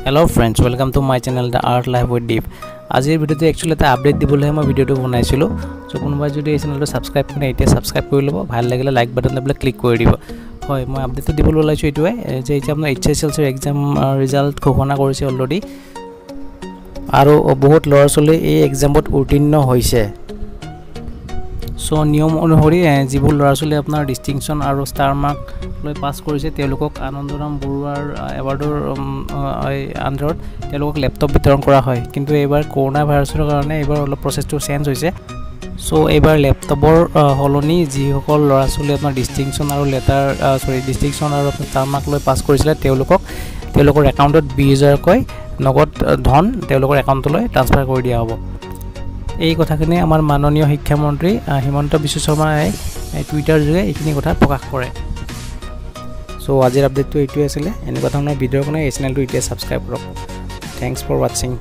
Hello friends, welcome to my channel, The Art Life with Deep. আজিৰ ভিডিঅ'টো actually এটা update দিবলৈহে মই ভিডিঅ'টো বনাইছিলোঁ। চ' কোনোবাই যদি এই চেনেলটো ছাবস্ক্ৰাইব কৰে, এতিয়া ছাবস্ক্ৰাইব কৰি ল'ব। ভাল লাগিলে লাইক বাটন দাবি ক্লিক কৰি দিব। হয়, মই আপডেটটো দিবলৈ ওলাইছোঁ এইটোৱে যে এতিয়া আপোনাৰ এইচএছএলচিৰ এক্সাম ৰিজাল্ট ঘোষণা কৰিছে অলৰেডি আৰু বহুত ল'ৰা ছোৱালী এই এক্সামত উত্তীৰ্ণ হৈছে। চ' নিয়ম অনুসৰি যিবোৰ ল'ৰা ছোৱালী আপোনাৰ ডিষ্টিংশ্যন আৰু ষ্টাৰ মাৰ্ক লৈ পাছ কৰিছে, তেওঁলোকক আনন্দৰাম বৰুৱাৰ এৱাৰ্ডৰ আণ্ডাৰত তেওঁলোকক লেপটপ বিতৰণ কৰা হয়। কিন্তু এইবাৰ কৰোণা ভাইৰাছৰ কাৰণে এইবাৰ অলপ প্ৰচেছটো চেঞ্জ হৈছে। চ' এইবাৰ লেপটপৰ সলনি যিসকল ল'ৰা ছোৱালী আপোনাৰ ডিষ্টিংশ্যন আৰু লেটাৰ, চৰি, ডিষ্টিংশ্যন আৰু আপোনাৰ ষ্টাৰ মাৰ্ক লৈ পাছ কৰিছিলে, তেওঁলোকক তেওঁলোকৰ একাউণ্টত 20 হাজাৰকৈ নগদ ধন তেওঁলোকৰ একাউণ্টলৈ ট্ৰান্সফাৰ কৰি দিয়া হ'ব। এই কথাখিনি আমাৰ মাননীয় শিক্ষামন্ত্ৰী হিমন্ত বিশ্ব শৰ্মাই টুইটাৰ যোগে এইখিনি কথা প্ৰকাশ কৰে। চ' আজিৰ আপডেটটো এইটোৱে আছিলে। এনেকুৱা ধৰণৰ ভিডিঅ'ৰ কাৰণে এই চেনেলটো এতিয়া ছাবস্ক্ৰাইব কৰক। Thanks for watching.